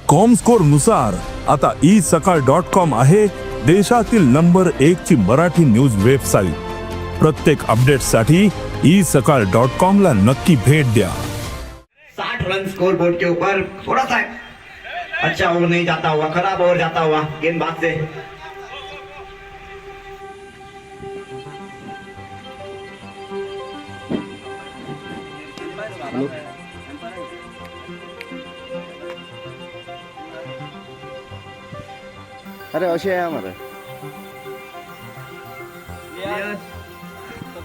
Comscore नुसार आता E सकाळ डॉट कॉम आहे देशातील नंबर एक ची मराठी न्यूज वेबसाईट. प्रत्येक अपडेटसाठी ई सकाळ डॉट कॉम ला नक्की भेट द्या. 60 रन स्कोर बोर्ड के ऊपर. थोड़ा सा अच्छा ओवर नहीं जाता हुआ, खराब ओवर जाता हुआ गेंदबाज से. अरे, अशें या मरे.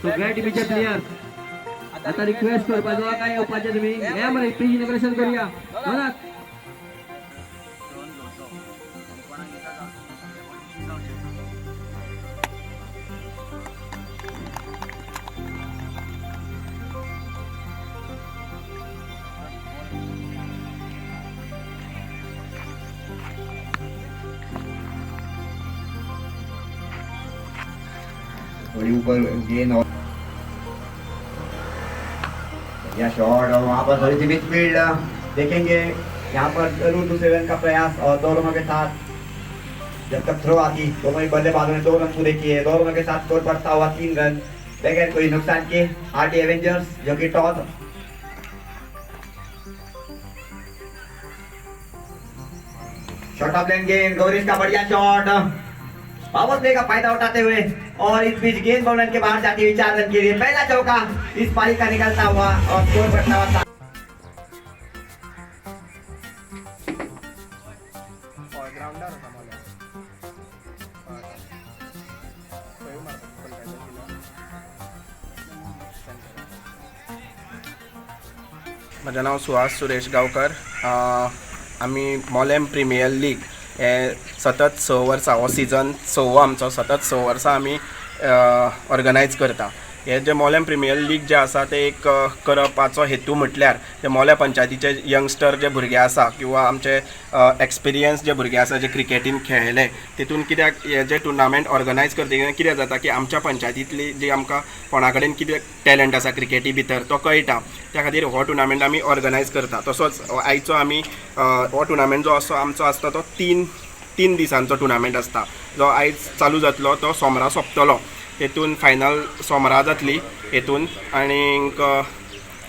सगळ्या टीमीचे प्लेयर, आता रिक्वेस्ट करपाचो काय येवपाचें तुमी हे मरे, प्री इनॉग्रेशन करूया दोनात. थोड़ी ऊपर गेंद और बढ़िया शॉट और वहां पर थोड़ी सी मिस फील्ड देखेंगे. यहाँ पर जरूर दूसरे रन का प्रयास और दो रनों के साथ जब तक थ्रो आती, दोनों ही बल्लेबाजों ने 2 रन पूरे किए. 2 रनों के साथ स्कोर बढ़ता हुआ 3 रन बगैर कोई नुकसान के. आरटी एवेंजर्स जो कि टॉस शॉट ऑफ लेंगे. गौरीश का बढ़िया शॉट, पावर प्ले का फायदा उठाते हुए और इस बीच गेंद बाउंड्री के बाहर जाती हुई 4 रन के लिए. पहला चौका इस पारी का निकलता हुआ और स्कोर बढ़ता हुआ. म्हजें नांव सुहास सुरेश गांवकर. आमी मोलेम प्रिमियर लीग हे सतत 6 वर्सां, हो सिजन सवो आमचो, सतत 6 वर्सां आमी ऑर्गनायज करता. हे जे मोलेम प्रिमियर लीग जे आसा ते एक करपाचो हेतू म्हटल्यार ते मोल्या पंचायतीचे यंगस्टर जे भुरगे आसा किंवा आमचे एक्सपिरियन्स जे भुरगे आसा जे क्रिकेटीन खेळले, तितून कित्याक हे जे टुर्नामेंट ऑर्गनायज करतकीर कितें जाता की आमच्या पंचायतींतली जी आमकां कोणा कडेन कितें टॅलंट आसा क्रिकेटी भितर तो कळटा. त्या खातीर हो टुर्नामेंट आमी ऑर्गनायज करता. तसोच आयचो आमी हो टुर्नामेंट जो आसा आमचो आसता तो तीन दिसांचो टुर्नामेंट आसता, जो आयज चालू जातलो तो सोमरा सोंपतलो. तेतून फायनल सोमरा जातली हेतून. आनीक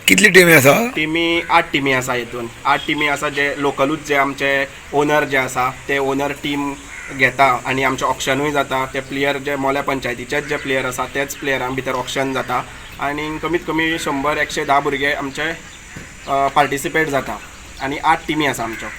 कितली टिमी आसा? टिमी, 8 टिमी आसा. हेतून 8 टिमी आसा, जे लोकलूच जे आमचे ओनर जे आसा ते ओनर टीम घेता आनी आमचें ऑक्शनूय जाता. ते प्लेयर जे मोल्या पंचायतीचेच जे प्लेयर आसा तेच प्लेयरां भितर ऑक्शन जाता आनी कमीत कमी 100 110 भुरगे आमचे पार्टिसिपेट जाता आनी 8 टिमी आसा आमच्यो.